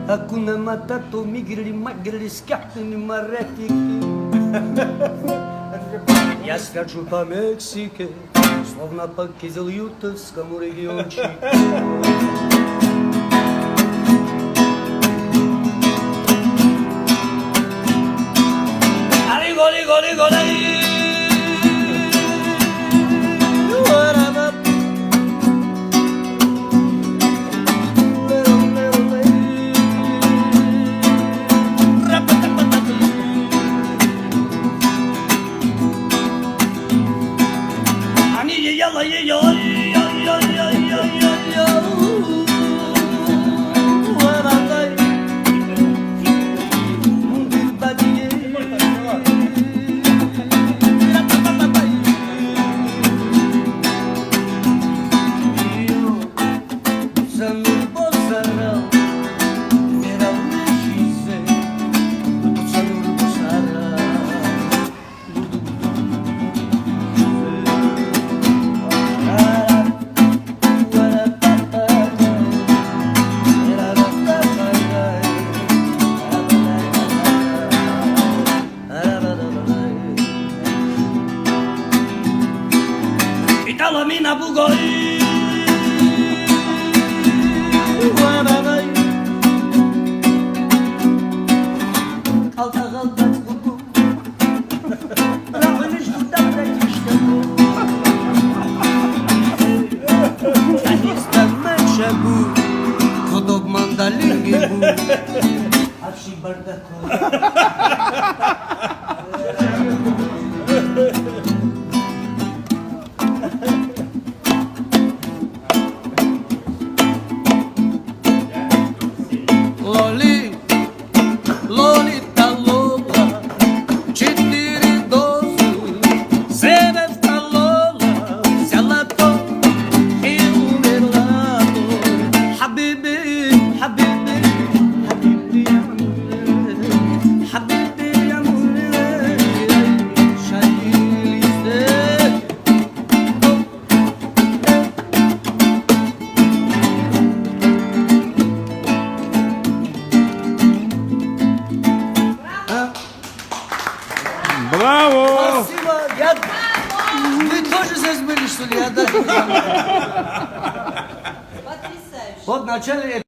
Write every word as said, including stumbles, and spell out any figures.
Акуна матата мигрили-магрили, скяхтуни маретики. Я скачу по Мексике, словно по Кизилюртовскому региончику. Ари гори, гори, гори. Итала мина бугай. Калтагъалдаз бугу. Рагъуниш дудабра кишдагу. Каниста мачагу. Кодоб мандалингибу. Афши бардаку. Лоли, лоли талола, четыре дозы, сере талола, зялато, хиумерлато. Хабиби, хабиби, хабиби, хабиби, шагьилизе. Браво! Спасибо. Я... Вы тоже зазмыли, что ли? Я даже не знаю. Потрясающе. Вот в начале